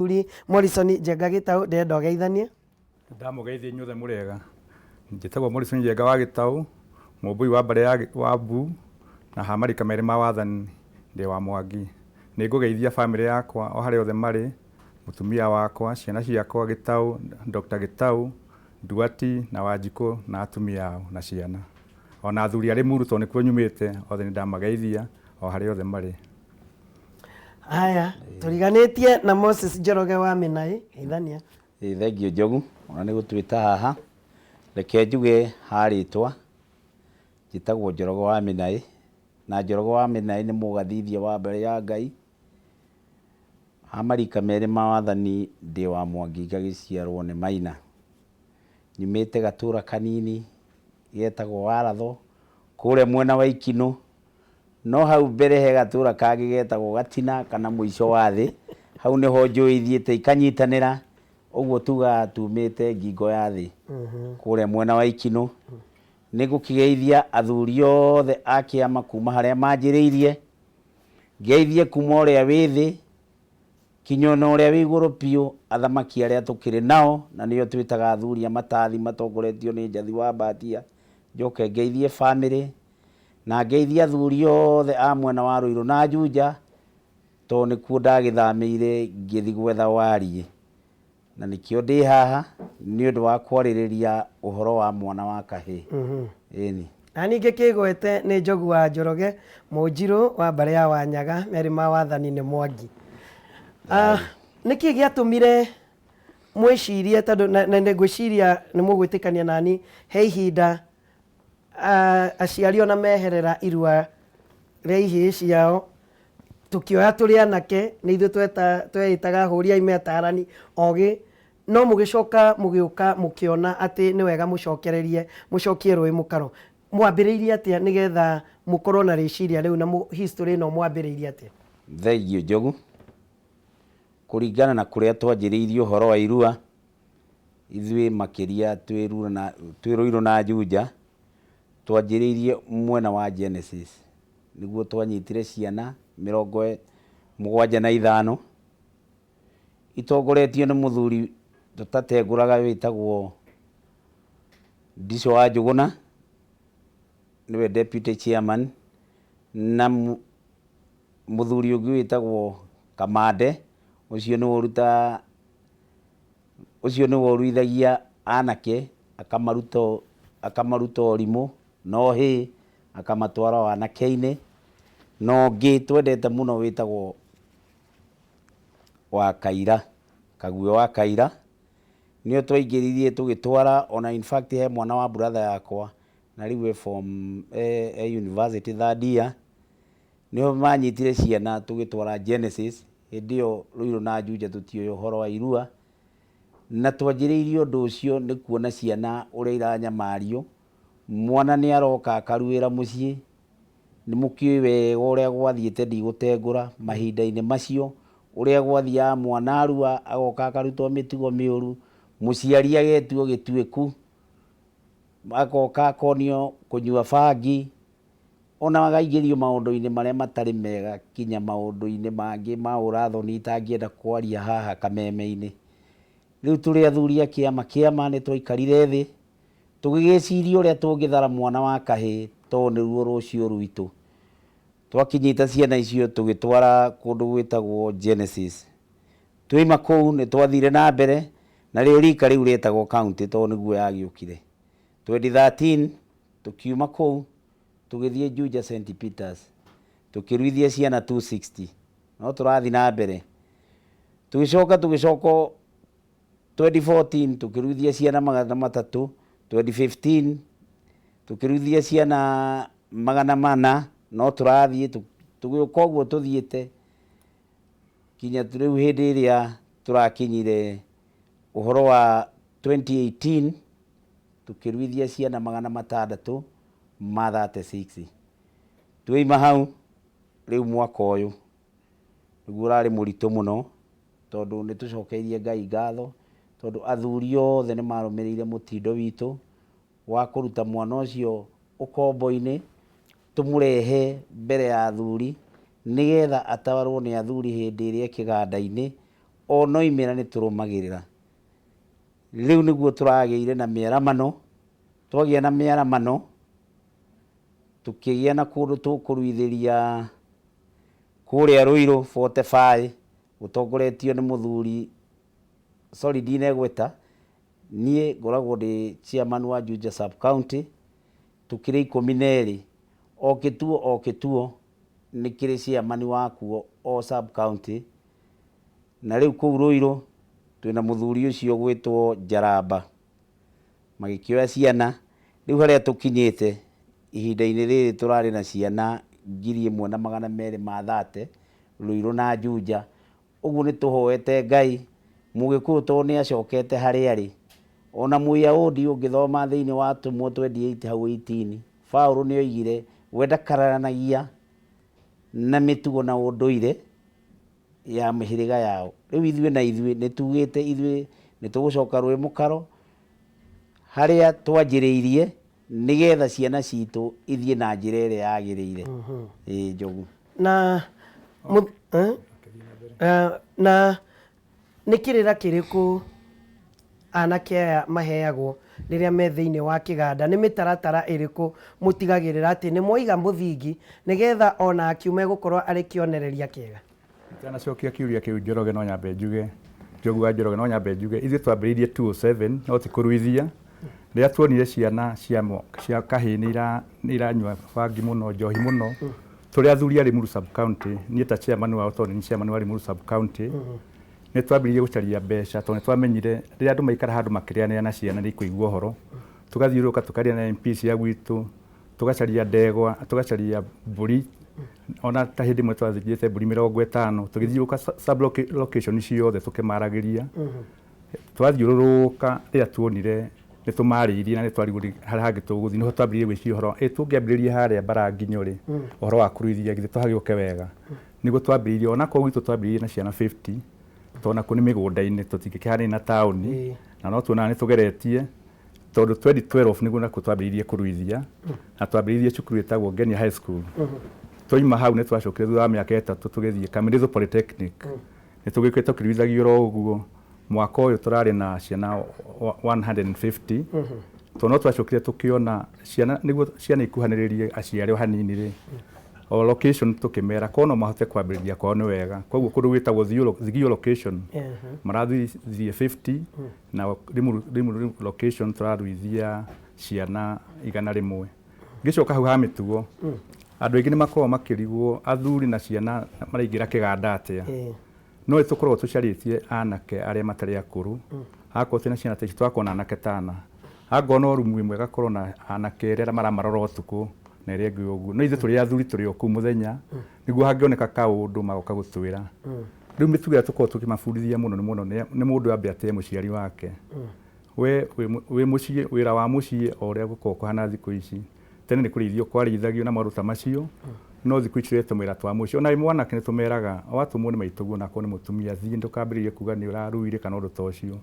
Mũthuri Morrison Njenga Gĩtaũ, ndĩrenda ũgeithanie. Ndamũgeithia inyuothe mũrĩega. Njĩtagwo Morrison Njenga wa Gĩtaũ, Mũmbũi wa mbarĩ ya Wambu na ha marika merĩ ma wathani ndĩ wa Mwangi. Nĩ ngũgeithia bamĩrĩ yakwa o harĩa othe marĩ, mũtumia wakwa, ciana ciakwa Gĩtaũ, Dr. Gĩtaũ, Nduati na Wanjikũ na atumia ao na ciana. Ona athuri a Limuru tondũ nĩkuo nyumĩte othe nĩ ndamageithia o harĩa othe marĩ. Haya, tũriganĩtie na Moses Njoroge wa Mĩnaĩ, geithania. Ĩ thengiũ Njogu, ona nĩ gũtwĩta haha. Reke njuge ha rĩtwa, njĩtagwo Njoroge wa Mĩnaĩ, na Njoroge wa Mĩnaĩ nĩ mũgathithia wa mbere ya Ngai. Ha marika merĩ ma wathani ndĩ wa Mwangi ngagĩciarwo nĩ Maina. Nyumĩte gatũra kanini getagwo Waratho, kũrĩa mwena wa Ikinũ. No hau mbere he gatũra kangĩ getagwo Gatina kana mũico wa thĩ, hau nĩho njũĩ ithiĩte ikanyitanĩra, ũguo tugaga tumĩte ngingo ya thĩ kũrĩa mwena wa Ikinũ. Nĩ ngũkĩgeithia athuri othe a kĩama kuma harĩa manjĩrĩirie, ngeithie kuma ũrĩa wĩ thĩ kinya ona ũrĩa wĩ igũrũ biũ, athamaki arĩa tũkĩrĩ nao na nĩo twĩtaga athuri a matathi matongoretio nĩ Njathi wa Mbatia, njoke ngeithie bamĩrĩ Na ngeithie athuri othe a mwena wa Ruiru na Juja, tondũ nĩkuo ndagĩthamĩire ngĩthiĩ gwetha wariĩ. Na nĩkĩo ndĩ haha nĩ ũndũ wa kwarĩrĩria ũhoro wa mwana wa kahĩĩ. Ĩni. Na ningĩ kĩgwete nĩ Njogu wa Njoroge, Mũnjirũ wa mbarĩ ya Wanyaga, merĩ ma wathani nĩ Mwangi. Ah, nĩkĩ gĩatũmire mwĩcirie, tondũ na ngwĩciria nĩ mũgwĩtĩkania nani, he ihinda aciari ona meherera irua rĩa ihĩĩ ciao, tũkĩoya tũrĩ anake, nĩ ithuĩ tweĩtaga ahũri a ime atarani ogĩ, no mũgĩcoka mũgĩũka mũkĩona atĩ nĩ wega mũcokererie, mũcokie rũĩ mũkaro. Mwambĩrĩirie atĩa nĩgetha mũkorwo na rĩciria rĩu na history ĩno mwambĩrĩirie atĩa? Thengiũ Njogu. Kũringana na kũrĩa twanjĩrĩirie ũhoro wa irua, Ithuĩ makĩria twĩ Ruiru na Juja, twanjĩrĩirie mwena wa Genesis, nĩguo twanyitire ciana 75, itongoretio nĩ mũthuri tũtatengũraga wĩtagwo Ndico wa Njũgũna, nĩwe deputy chairman, na mũthuri ũngĩ wĩtagwo Kamande, ũcio nĩwe ũrutaga Ũcio nĩwe ũruithagia anake, akamaruta akamaruta ũrimũ na ũhĩĩ, akamatwara wanake-inĩ. Na ũngĩ twendete mũno wĩtagwo Wakaira, Kaguĩ wa Kaira, nĩo twaingĩririe tũgĩtwara ona in fact he mwana wa brother yakwa na rĩu e form e university third year, Nĩo manyitire ciana tũgĩtwara Genesis, hĩndĩ ĩyo Ruiru na Juja tũtiũĩ ũhoro wa irua, na twanjĩrĩirie ũndũ ũcio nĩ kuona ciana ũrĩa iranyamario, mwana nĩ aroka akaruĩra mũciĩ, nĩ mũkĩũĩ wega ũrĩa gwathiĩte ndigũtengũra mahinda-inĩ macio, ũrĩa gwathiaga mwana arua agoka akarutwo mĩtugo mĩũru, mũciari agetuo gĩtuĩku, agoka akonio kũnyua bangi, O na akaingĩrio maũndũ-inĩ marĩa matarĩ mega kinya maũndũ-inĩ mangĩ ma ũũra-thoni itangĩenda kwaria haha kameme-inĩ. Rĩu tũrĩ athuri a kĩama kĩama nĩ twaikarire thĩ tũgĩgĩciria ũrĩa tũngĩthara mwana wa kahĩĩ tondũ nĩruo rũciũ rwitũ. Twakĩnyita ciana icio tũgĩtwara kũndũ gwĩtagwo Genesis. Twoima kũu nĩ twathire na mbere narĩo rika rĩu rĩetagwo county tondũ nĩguo yagĩũkire. 2013 Tũkiuma kũu tũgĩthiĩ Juja St Peters tũkĩruithia ciana 260 no tũrathiĩ na mbere. Tũgĩcoka tũgĩcoka 2014 tũkĩruithia ciana 300, 2015 tũkĩruithia ciana 400 no tũrathiĩ tũgĩũka ũguo tũthiĩte kinya rĩu hĩndĩ ĩrĩa tũrakinyire ũhoro wa 2018 tũkĩruithia ciana 636. Twoima hau, rĩu mwaka ũyũ nĩguo ũrarĩ mũritũ mũno, tondũ nĩ tũcokeirie Ngai ngatho, tondũ athuri othe nĩ marũmĩrĩire mũtindo witũ wa kũruta mwana ũcio ũkombo-inĩ, tũmũrehe mbere ya athuri, nĩgetha atawarwo nĩ athuri hĩndĩ ĩrĩa e kĩganda-inĩ. Onoimĩra nĩ tũrũmagĩrĩra. Rĩu nĩguo tũragĩire na mĩaramano, twagĩa na mĩaramano, tũkĩgĩa na kũndũ tũkũruithĩria kũrĩa Ruiru 45, gũtongoretio nĩ mũthuri, sorry ndinegweta, niĩ ngoragwo ndĩ chairman wa Juja sub county, tũkĩrĩ 12, o kĩtuo o kĩtuo nĩ kĩrĩ chairman wakuo o sub county, na rĩu kũu Ruiru twĩna mũthuri ũcio ũgwĩtwo Njaramba, magĩkĩoya ciana, rĩu harĩa tũkinyĩte ihinda-inĩ rĩrĩ tũrarĩ na ciana 1230 Ruiru na Juja, ũguo nĩ tũhoete Ngai, Mũgĩkũyũ tondũ nĩ acokete harĩa arĩ, ona Mũyahudi ũngĩthoma thĩinĩ wa Atũmwo 28 hau 18, Paũlũ nĩ oigire we ndakararanagia na mĩtugo na ũndũire ya mĩhĩrĩga yao. Rĩu ithuĩ na ithuĩ nĩ tugĩte ithuĩ nĩ tũgũcoka rũĩ mũkaro harĩa twanjĩrĩirie nĩgetha ciana citũ ithiĩ na njĩra ĩrĩa yagĩrĩire. Ĩĩ Njogu. Na eh? Eh, na nĩ kĩrĩra kĩrĩkũ anake aya maheagwo rĩrĩa me thĩinĩ wa kĩganda? Nĩ mĩtaratara ĩrĩkũ mũtigagĩrĩra atĩ nĩ mwaiga mũthingi nĩgetha ona akiuma egũkorwo arĩ kĩonereria kĩega? Itanacokia kĩũria kĩu Njoroge no nyambe njuge, Njogu wa Njoroge no nyambe njuge, ithuĩ twambĩrĩirie 207 no ti kũruithia. Rĩrĩa tuonire ciana cia cia kahĩĩ nĩ iranyua bangi mũno, njohi mũno, tũrĩ athuri a Limuru sub county, niĩ ta chairman wao tondũ nĩ chairman wa Limuru sub county, nĩ twambĩrĩirie gũcaria mbeca tondũ nĩ twamenyire rĩrĩa andũ maikara handũ makĩrĩanĩra na ciana nĩ ikũigua ũhoro. Tũgathiũrũrũka tũkaria na MP cia gwitũ, tũgacaria ndegwa, tũgacaria mbũri, ona ta hĩndĩ ĩmwe twathĩnjĩte mbũri 50, tũgĩthiũrũrũka sub location ciothe tũkĩmaragĩria. Twathiũrũrũka rĩrĩa tuonire nĩ tũmarĩirie na nĩ twarigwo harĩa hangĩ tũgũthiĩ, nĩho twambĩrĩirie gwĩciria ũhoro, ĩ tũngĩambĩrĩria harĩa Mbaranginyo rĩ, ũhoro wa kũruithia githĩ to hagĩũke wega. Nĩguo twambĩrĩirie, onakorwo gwitũ twambĩrĩirie na ciana 50, tondũ nakuo nĩ mĩgũnda-inĩ tũtingĩkĩhanĩria na taũni, na no tuonaga nĩ tũgeretie, tondũ 2012 nĩguo nakuo twambĩrĩirie kũruithia, na twambĩrĩirie cukuru ĩtagwo Ngenia High School. Twaima hau nĩ twacokire thutha wa mĩaka 3 tũgĩthiĩ Kamĩrĩthũ Polytechnic, nĩ tũgĩũkĩte tũkĩruithagio oro ũguo, mwaka ũyũ tũrarĩ na ciana 150, tondũ no twacokire tũkĩona ciana, nĩguo ciana ikuhanĩrĩrie aciari o hanini rĩ, o location tũkĩmera korwo no mahote kwambĩrĩria kwao nĩ wega, koguo kũndũ gwĩtagwo Thigio location marathiĩ 50 na Limuru location tũraruithia ciana 100. Ngĩcoka hau ha mĩtugo, andũ aingĩ nĩ makoragwo makĩrigwo athuri na ciana maraingĩra kĩganda atĩa. No nĩ tũkoragwo tũcarĩtie anake arĩa matarĩ akũrũ, akorwo twĩna ciana ta ici tũgakorwo na anake ta ana. Angorwo no rumu ĩmwe ĩgakorwo na anake erĩ arĩa maramarora ũtukũ na ĩrĩa ĩngĩ ũguo. No ithuĩ tũrĩ athuri tũrĩ o kũu mũthenya nĩguo hangĩoneka kaũndũ magoka gũtwĩra. Rĩu mĩtugo ĩrĩa tũkoragwo tũkĩmabundithia mũno mũno nĩ mũndũ ambe atĩe mũciari wake. We wĩ mũciĩ, wĩra wa mũciĩ o ũrĩa gũkoragwo kũhana thikũ ici, tene nĩ kũrĩithio kwarĩithagio na maũndũ ta macio, no thikũ ici tũrete mawĩra twa mũciĩ. Ona wĩ mwanake nĩ tũmeraga, watũmwo nĩ maitũguo ona akorwo nĩ mũtumia, thiĩ ndũkambĩrĩrie kuga nĩ ũraruire kana ũndũ ta ũcio.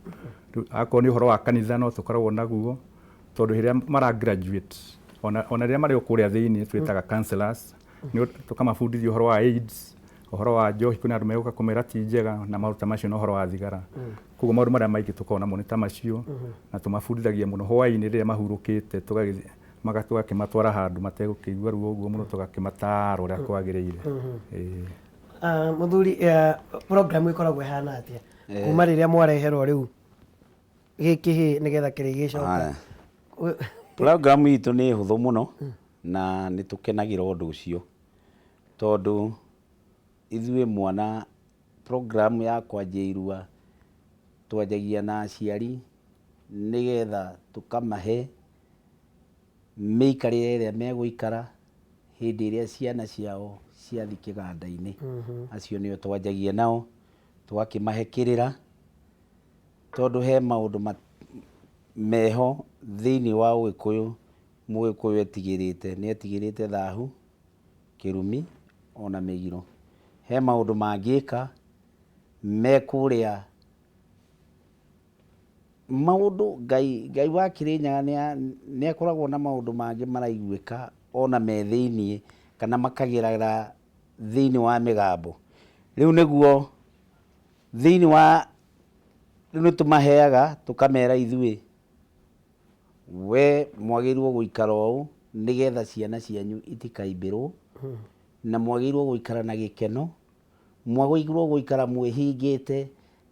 Rĩu akorwo nĩ ũhoro wa kanitha no tũkoragwo naguo, tondũ hĩndĩ ĩrĩa mara graduate, ona rĩrĩa marĩ o kũrĩa thĩinĩ twĩtaga counsellors, tũkamabundithia ũhoro wa AIDS, ũhoro wa njohi, kwĩna andũ megũka kũmera ti njega na maũndũ ta macio na ũhoro wa thigara. Koguo maũndũ marĩa maingĩ tũkoragwo namo nĩ ta macio, na tũmabundithagia mũno hwaĩ-inĩ rĩrĩa mahurũkĩte tũgakĩmatwara handũ mategũkĩigua ruo ũguo mũno, tũgakĩmatara ũrĩa kwagĩrĩire. Ĩĩ. Mũthuri, program ĩkoragwo ĩhana atĩa kuma rĩrĩa mwareherwo rĩu gĩkĩhĩ nĩgetha kĩrĩgĩcoka? Program itũ nĩ hũthũ mũno na nĩ tũkenagĩra ũndũ ũcio tondũ ithuĩ mwana program ya kwanjia irua twanjagia na aciari nĩgetha tũkamahe mĩikarĩre ĩrĩa megũikara hĩndĩ ĩrĩa ciana ciao ciathiĩ kĩganda-inĩ. Acio nĩo twanjagia nao, tũgakĩmahe kĩrĩra tondũ he maũndũ meho thĩinĩ wa ũgĩkũyũ, mũgĩkũyũ etigĩrĩte, nĩ etigĩrĩte thahu, kĩrumi ona mĩgiro. He maũndũ mangĩka me kũrĩa maũndũ Ngai, Ngai wa Kĩrĩnyaga nĩ akoragwo na maũndũ mangĩ maraiguĩka ona me thĩiniĩ kana makagerera thĩinĩ wa mĩgambo. Rĩu nĩguo Thĩinĩ wa rĩu nĩ tũmaheaga tũkamera ithuĩ we mwagĩrĩirwo gũikara ũũ nĩgetha ciana cianyu itikaimbĩrwo, na mwagĩrĩirwo gũikara na gĩkeno, mwagĩrĩirwo gũikara mwĩhingĩte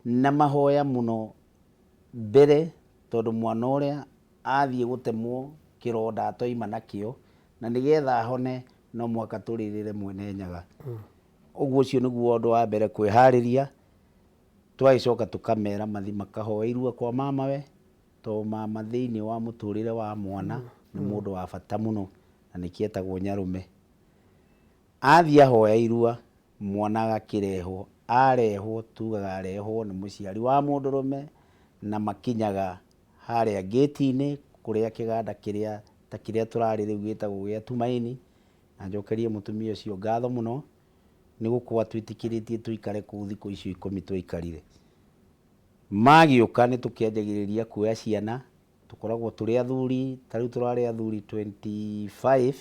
na mahoya mũno mbere, tondũ mwana ũrĩa athiĩ gũtemwo kĩronda atoima nakĩo, na nĩgetha ahone no mũhaka tũrĩrĩre Mwene Nyaga. Ũguo ũcio nĩguo ũndũ wa mbere kwĩharĩria, tũgagĩcoka tũkamera mathiĩ makahoe irua kwa mamawe, tondũ mama thĩiniĩ wa mũtũrĩre wa mwana nĩ mũndũ wa bata mũno, na nĩkĩo etagwo nyarũme. Athiĩ ahoya irua, mwana agakĩrehwo, arehwo tugaga arehwo nĩ mũciari wa mũndũrũme, na makinyaga harĩa ngĩti-inĩ kũrĩa kĩganda kĩrĩa ta kĩrĩa tũrarĩ rĩu gĩtagwo gĩa Tumaini. Na njokerie mũtumia ũcio ngatho mũno nĩ gũkorwo atwĩtĩkĩrĩtie tũikare kũu thikũ icio ikũmi twaikarire. Magĩũka nĩ tũkĩanjagĩrĩria kuoya ciana, tũkoragwo tũrĩ athuri, ta rĩu tũrarĩ athuri 25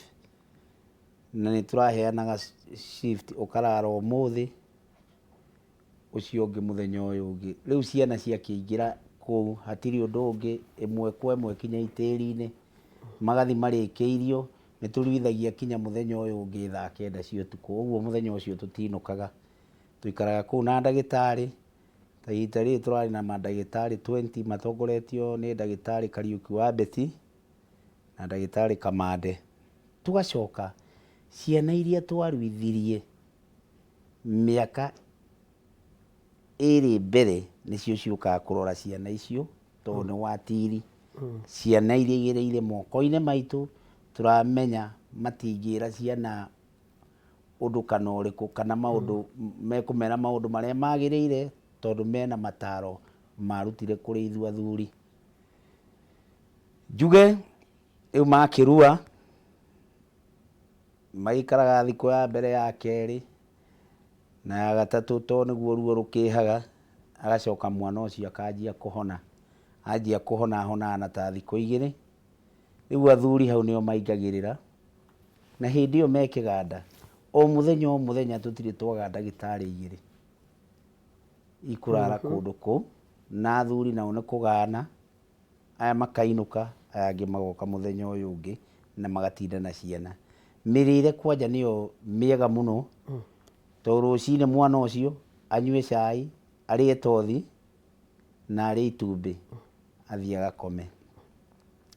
na nĩ tũraheanaga shift, ũkarara ũmũthĩ, ũcio ũngĩ mũthenya ũyũ ũngĩ. Rĩu ciana ciakĩingĩra kũu hatirĩ ũndũ ũngĩ, ĩmwe kwa ĩmwe kinya itĩri-inĩ, magathiĩ marĩkĩirio, nĩ tũruithagia kinya mũthenya ũyũ ũngĩ thaa kenda cia ũtukũ, ũguo mũthenya ũcio tũtinũkaga, tũikaraga kũu na ndagĩtarĩ, ta ihinda rĩrĩ tũrarĩ na mandagĩtarĩ 20 matongoretio nĩ ndagĩtarĩ Kariũki wa Betty na ndagĩtarĩ Kamande. Tũgacoka ciana iria twaruithirie mĩaka ĩrĩ mbere nĩcio ciũkaga kũrora ciana icio tondũ nĩ watiri. Ciana iria igereire moko-inĩ maitũ tũramenya matingĩra ciana ũndũ kana ũrĩkũ kana maũndũ mekũmera maũndũ marĩa magĩrĩire tondũ mena mataro marutire kũrĩ ithuĩ athuri. Njuge rĩu makĩrua Maikaraga thikũ ya mbere ya kerĩ na ya gatatũ to nĩguo ruo rũkĩhaga, agacoka mwana ũcio akanjia kũhona. Anjia kũhona ahonaga na ta thikũ igĩrĩ. Rĩu athuri hau nĩo maingagĩrĩra, na hĩndĩ ĩyo me kĩganda, o mũthenya o mũthenya tũtirĩ twaga ndagĩtarĩ igĩrĩ ikũrara kũndũ kũu, na athuri nao nĩ kũgana. Aya makainũka, aya angĩ magoka mũthenya ũyũ ũngĩ na magatinda na ciana. Mĩrĩre kwanja nĩyo mĩega mũno, tondũ rũcinĩ mwana ũcio anyue cai, arĩe tothi na arĩe itumbĩ, athiĩ agakome,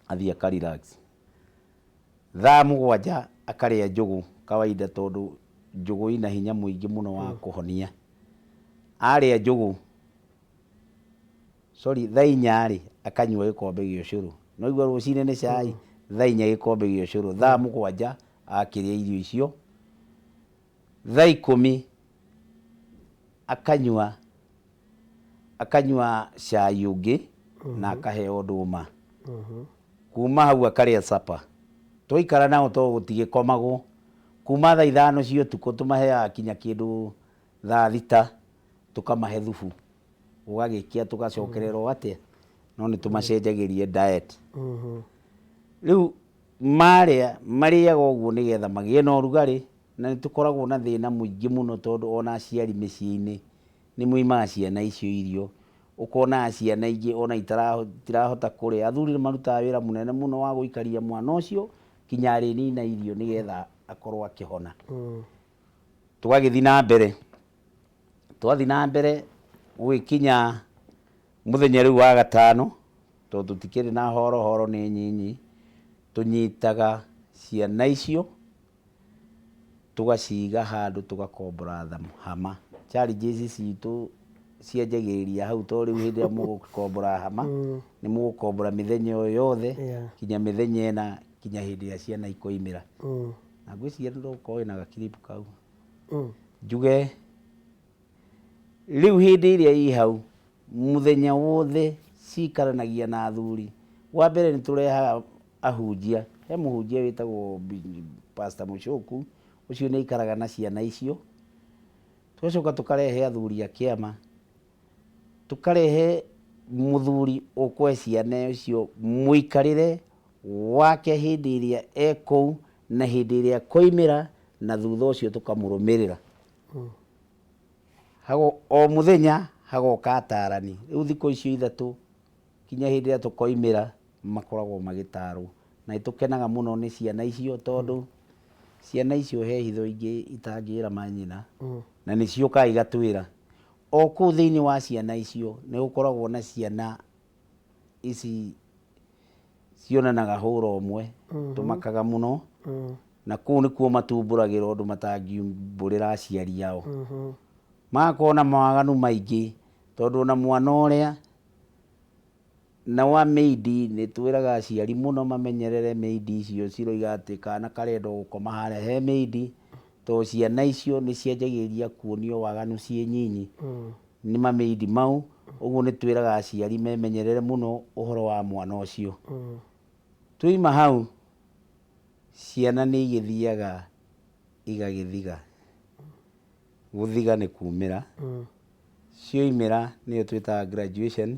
athiĩ aka relax. Thaa 7 akarĩa njũgũ kawaida tondũ njũgũ ina hinya mũingĩ mũno wa kũhonia. Arĩa njũgũ sorry thaa inya rĩ akanyua gĩkombe gĩa ũcũrũ no igua rũcinĩ nĩ cai thaa inya gĩkombe gĩa ũcũrũ thaa 7 akĩrĩa irio icio thaa 10 akanyua akanyua cai ũngĩ na akaheo ndũma kuma hau akarĩa supper twaikara nao to gũtigĩkomagwo kuma thaa 5 cia ũtukũ tũmaheaga kinya kĩndũ thaa 6 tũkamahe thubu gũgagĩkĩa tũgacokerera o atĩa no nĩ tũmacenjagĩrie diet rĩu marĩa marĩaga ũguo nĩgetha magĩe na ũrugarĩ na nĩ tũkoragwo na thĩna mũingĩ mũno tondũ ona aciari mĩciĩ-inĩ nĩ mũimaga ciana icio irio ũkona ciana ingĩ ona itirahota kũrĩa athuri nĩ marutaga wĩra mũnene mũno wa gũikaria mwana ũcio kinya arĩnina irio nĩgetha akorwo akĩhona tũgagĩthiĩ na mbere Twathiĩ na mbere gũgĩkinya mũthenya rĩu wa gatano, tondũ tũtikĩrĩ na horo horo nĩ nyinyi, tũnyitaga ciana icio tũgaciga handũ tũgakombora hama. Challenges citũ cianjagĩrĩria hau tondũ rĩu hĩndĩ ĩrĩa mũgũkombora hama, nĩ mũgũkombora mĩthenya ĩyo yothe nginya mĩthenya ĩna nginya hĩndĩ ĩrĩa ciana ikoimĩra. Na ngwĩciria no ũkorwo wĩna ga clip kau. Njuge rĩu hĩndĩ ĩrĩa ĩ hau mũthenya wothe cikaranagia na athuri. Wa mbere nĩ tũrehaga ahunjia, he mũhunjia wĩtagwo Pastor Mũcũku, ũcio nĩ aikaraga na ciana icio. Tũgacoka tũkarehe athuri a kĩama, tũkarehe mũthuri ũkũhe ciana icio mũikarĩre wake hĩndĩ ĩrĩa e kũu na hĩndĩ ĩrĩa akoimĩra na thutha ũcio tũkamũrũmĩrĩra. Hago, o mũthenya Hagoka atarani. Rĩu thikũ icio ithatũ kinya hĩndĩ ĩrĩa tũkoimĩra makoragwo magĩtarwo. Na nĩ tũkenaga mũno nĩ ciana icio tondũ ciana icio he hitho ingĩ itangĩra manyina na nĩ ciũkaga igatwĩra. O kũu thĩinĩ wa ciana icio nĩ gũkoragwo na ciana ici cionanaga hũra ũmwe, tũmakaga mũno na kũu nĩkuo matumbũragĩra ũndũ matangiumbũrĩra aciari ao. Magakorwo na mawaganu maingĩ tondũ ona mwana ũrĩa na wa maid nĩ twĩraga aciari mũno mamenyerere maid icio ciroiga atĩ kana karenda gũkoma harĩa he maid tondũ ciana icio nĩ cianjagĩrĩria kuonio waganu ciĩ nyinyi nĩ ma maid mau. Ũguo nĩ twĩraga aciari memenyerere mũno ũhoro wa mwana ũcio. Twaima hau ciana nĩ igĩthiaga igagĩthiga. Gũthiga nĩ kumĩra. Cioimĩra nĩyo twĩtaga graduation,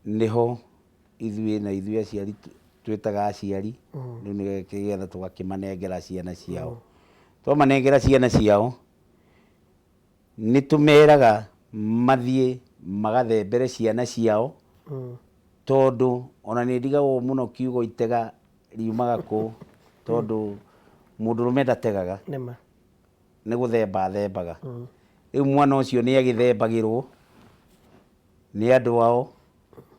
nĩho ithuĩ na ithuĩ aciari twĩtaga aciari rĩu nĩgetha tũgakĩmanengera ciana ciao. Twamanengera ciana ciao, nĩ tũmeraga mathiĩ magathembere ciana ciao, tondũ ona nĩ ndigagwo mũno kiugo itega riumaga kũ, tondũ mũndũrũme ndategaga. Nĩma. Nĩ gũthemba athembaga. Rĩu mwana ũcio nĩ agĩthembagĩrwo nĩ andũ ao,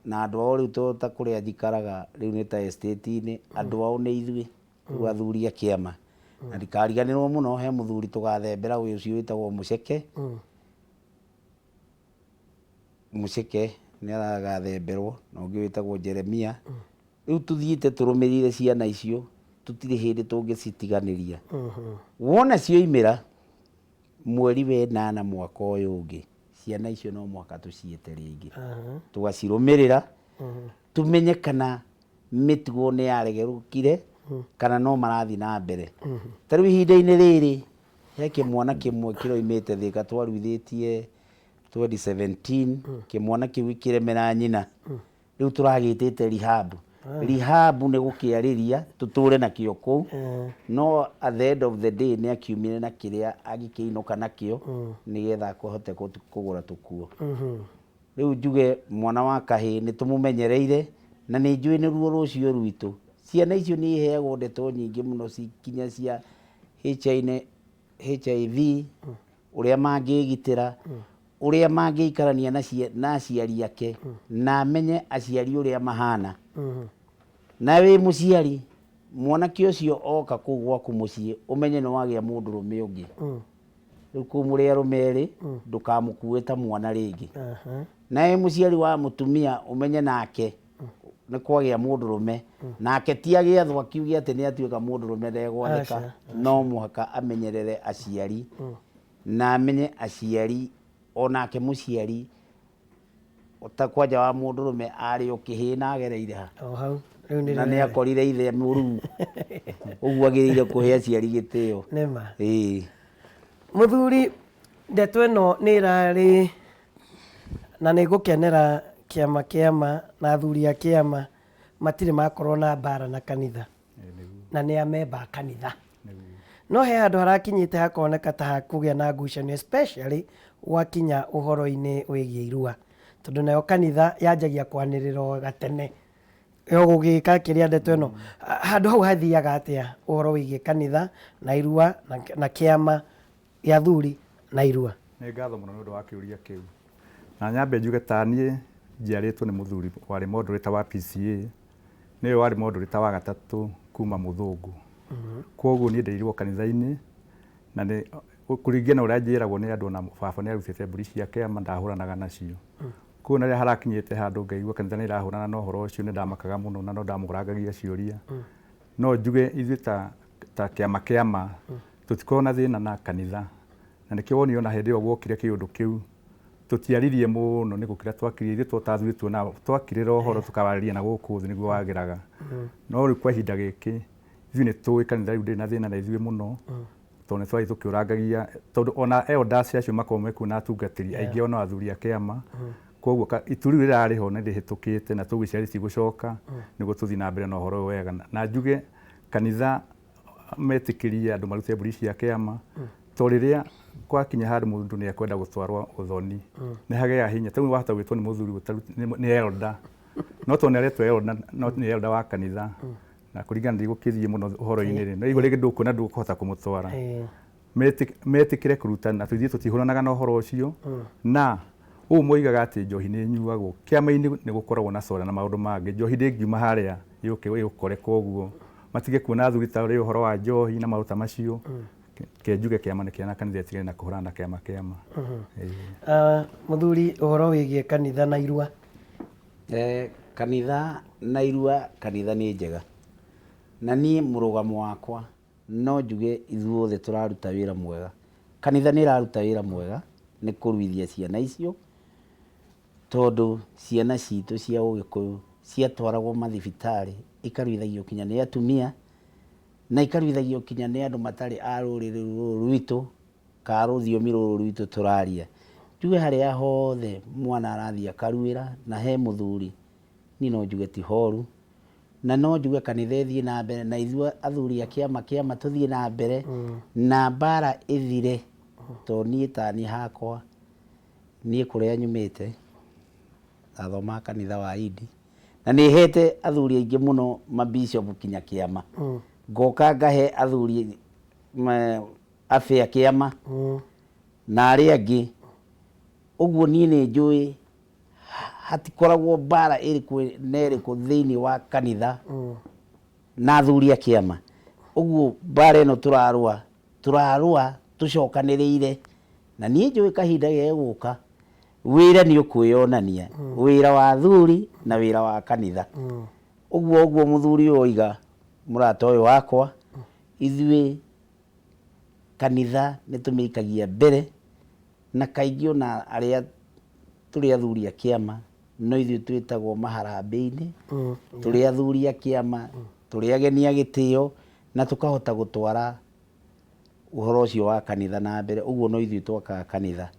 na andũ ao rĩu to ta kũrĩa njikaraga rĩu nĩ ta estate-inĩ, andũ ao nĩ ithuĩ rĩu athuri a kĩama. Na ndikariganĩrwo mũno he mũthuri tũgathembera ũyũ ũcio wĩtagwo Mũceke. Mũceke nĩ aragathemberwo na ũngĩ wĩtagwo Jeremia. Rĩu tũthiĩte tũrũmĩrĩire ciana icio, tũtirĩ hĩndĩ tũngĩcitiganĩria. Wona cioimĩra mweri wa ĩnana mwaka ũyũ ũngĩ, ciana icio no mũhaka tũciĩte rĩngĩ. Tũgacirũmĩrĩra, tũmenye kana mĩtugo nĩ yaregerũkire kana no marathiĩ na mbere. Ta rĩu ihinda-inĩ rĩrĩ, he kĩmwana kĩmwe kĩroimĩte Thĩka twaruithĩtie 2017, kĩmwana kĩu gĩkĩremera nyina. Rĩu tũragĩtĩte rehab. Rehab nĩ gũkĩarĩria tũtũre nakĩo kũu, no at the end of the day nĩ akiumire na kĩrĩa angĩkĩinũka nakĩo nĩgetha ahote kũgũra tũkuo. Rĩu njuge mwana wa kahĩĩ nĩ tũmũmenyereire na nĩ njũĩ nĩruo rũciũ rwitũ. Ciana icio nĩ iheagwo ndeto nyingĩ mũno kinya cia HIV, ũrĩa mangĩgitĩra, ũrĩa mangĩikarania na aciari ake, na amenye aciari ũrĩa mahana. Na wĩ mũciari, mwanake ũcio oka kũu gwaku mũciĩ, ũmenye nĩ wagĩa mũndũrũme ũngĩ. Rĩu kũu mũrĩ arũme erĩ, ndũkamũkue ta mwana rĩngĩ. Na wĩ mũciari wa mũtumia, ũmenye nake nĩ kwagĩa mũndũrũme, nake ti agĩathwo akiuge atĩ nĩ atuĩka mũndũrũme ndegwathĩka. No mũhaka amenyerere aciari na amenye aciari, onake mũciari ta kwanja wa mũndũrũme arĩ o kĩhĩĩ na agereire ha? O hau. Rĩu nĩ Na nĩ akorire ithe mũruu. Ũguo agĩrĩire kũhe aciari gĩtĩo. Nĩma. Ĩĩ. Mũthuri, ndeto ĩno nĩ ĩrarĩ na nĩ ngũkenera kĩama kĩama na athuri a kĩama matirĩ makorwo na mbara na kanitha na nĩ amemba a kanitha. No he handũ harakinyĩte hakoneka ta hakũgĩa na ngucanio especially gwakinya ũhoro-inĩ wĩgiĩ irua, tondũ nayo kanitha yanjagia kwanĩrĩra o gatene yo gũgĩka kĩrĩa ndeto ĩno. Handũ hau hathiaga atĩa ũhoro wĩgiĩ kanitha na irua na kĩama gĩa athuri na irua? Nĩ ngatho mũno nĩ ũndũ wa kĩũria kĩu. Na nyambe njuge ta niĩ njiarĩtwo nĩ mũthuri warĩ moderator wa PCA, nĩwe warĩ moderator wa gatatũ kuma mũthũngũ. Kwoguo niĩ nderirwo kanitha-inĩ na nĩ kũringana na ũrĩa njĩragwo nĩ andũ ona baba nĩ arutĩte mbũri cia kĩama ndahũranaga nacio. Kwoguo na rĩrĩa harakinyĩte handũ ngaigua kanitha nĩ ĩrahũrana na ũhoro ũcio nĩ ndamakaga mũno na no ndamũrangagia ciũria. No njuge ithuĩ ta kĩama kĩama tũtikoragwo na thĩna na kanitha. Na nĩkĩo wonire ona hĩndĩ ĩyo gwokire kĩũndũ kĩu tũtiaririe mũno nĩ gũkira twakirie, ithuĩ to ta athuri tuonaga twakirĩra ũhoro tũkawarĩria na gũkũ thĩ nĩguo wagĩraga. No rĩu kwa ihinda gĩkĩ ithuĩ nĩ tũĩ kanitha rĩu ndĩrĩ na thĩna na ithuĩ mũno tondũ nĩ twathiĩ tũkĩũrangagia, tondũ ona elders acio makoragwo mekuo na atungatĩri aingĩ ao no athuri a kĩama. Koguo itu rĩu rĩrarĩ ho nĩ rĩhĩtũkĩte na tũgwĩciria rĩtigũcoka nĩguo tũthiĩ na mbere na ũhoro ũyũ wega. Na njuge kanitha metĩkĩrie andũ marute mbũri cia kĩama. To rĩrĩa gwakinya handũ mũndũ nĩ ekwenda gũtwarwo ũthoni, nĩ hagĩaga hinya. Ta rĩu wahota gwĩtwo nĩ mũthuri nĩ elder, no tondũ nĩ aretwo elder, no nĩ elder wa kanitha, na kũringana ndigũkĩthiĩ mũno ũhoro-inĩ rĩ, no igua rĩngĩ ndũkuona ndũkũhota kũmũtwara. Metĩkĩre kũrutana, ithuĩ tũtihũranaga na ũhoro ũcio. Na ũũ moigaga atĩ njohi nĩ ĩnyuagwo kĩama-inĩ, nĩ gũkoragwo na soda na maũndũ mangĩ. Njohi ndĩngiuma harĩa yũke ĩgũkore, koguo matige kuona athuri ta ũrĩ ũhoro wa njohi na maũndũ ta macio. Ke njuge kĩama nĩ kĩama na kanitha ĩtigane na kũhũrana na kĩama kĩama. Ah, mũthuri, ũhoro wĩgiĩ kanitha na irua. Kanitha na irua, kanitha nĩ njega, na niĩ mũrũgamo wakwa no njuge ithuothe tũraruta wĩra mwega. Kanitha nĩ ĩraruta wĩra mwega nĩ kũruithia ciana icio, tondũ ciana citũ cia ũgĩkũyũ ciatwaragwo mathibitarĩ ikaruithagio kinya nĩ atumia, na ikaruithagio kinya nĩ andũ matarĩ a rũrĩrĩ rũrũ rwitũ ka rũthiomi rũrũ rwitũ tũraria. Njuge harĩa hothe mwana arathiĩ akaruĩra na he mũthuri, niĩ no njuge ti horu, na no njuge kanitha ĩthiĩ na mbere, na ithuĩ athuri a kĩama kĩama tũthiĩ na mbere na mbara ĩthire. Tondũ niĩ taniĩ hakwa, niĩ kũrĩa nyumĩte ndathomaga kanitha wa Indi, na nĩ hete athuri aingĩ mũno mabishop kinya kĩama, ngoka ngahe athuri abĩa kĩama na arĩa angĩ. Ũguo niĩ nĩ njũĩ hatikoragwo mbara ĩrĩkũ na ĩrĩkũ thĩinĩ wa kanitha na athuri a kĩama. Ũguo mbara ĩno tũrarũa, tũrarũa tũcokanĩrĩire, na niĩ njũĩ kahinda gegũka wĩra nĩ ũkwĩyonania, wĩra wa athuri na wĩra wa kanitha. Ũguo ũguo mũthuri ũyũ oiga, mũrata ũyũ wakwa, ithuĩ kanitha nĩ tũmĩikagia mbere, na kaingĩ ona arĩa tũrĩ athuri a kĩama no ithuĩ twĩtagwo maharambĩ-inĩ, tũrĩ athuri a kĩama, tũrĩ ageni a gĩtĩo, na tũkahota gũtwara ũhoro ũcio wa kanitha na mbere. Ũguo no ithuĩ twakaga kanitha.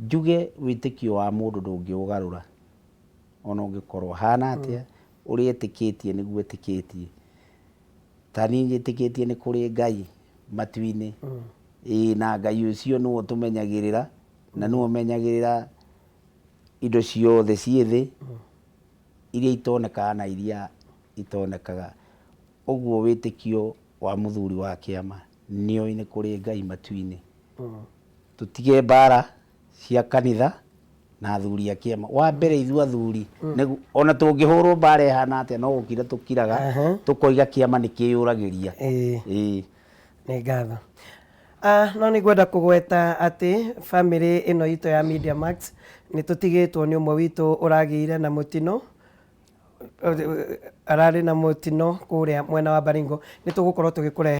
Njuge wĩtĩkio wa mũndũ ndũngĩũgarũra, ona ũngĩkorwo hana atĩa, ũrĩa etĩkĩtie nĩguo etĩkĩtie. Ta niĩ njĩtĩkĩtie nĩ kũrĩ Ngai matu-inĩ, ĩĩ, na Ngai ũcio nĩwe ũtũmenyagĩrĩra, na nĩwe ũmenyagĩrĩra indo ciothe ciĩ thĩ, iria itonekaga na iria itonekaga. Ũguo wĩtĩkio wa mũthuri wa kĩama nĩoĩ nĩ kũrĩ Ngai matu-inĩ. Tũtige mbara cia kanitha na athuri a kĩama. Wa mbere ithuĩ athuri, ona tũngĩhũrwo mbara ĩhana atĩa, no gũkira tũkiraga, tũkoiga kĩama nĩ kĩyũragĩria. Ĩĩ. Nĩ ngatho. Ah, no nĩ ngwenda kũgweta atĩ bamĩrĩ ĩno itũ ya Media Max nĩ tũtigĩtwo nĩ ũmwe witũ ũragĩire na mũtino, ararĩ na mũtino kũrĩa mwena wa Baringo. Nĩ tũgũkorwo tũgĩkũrehe.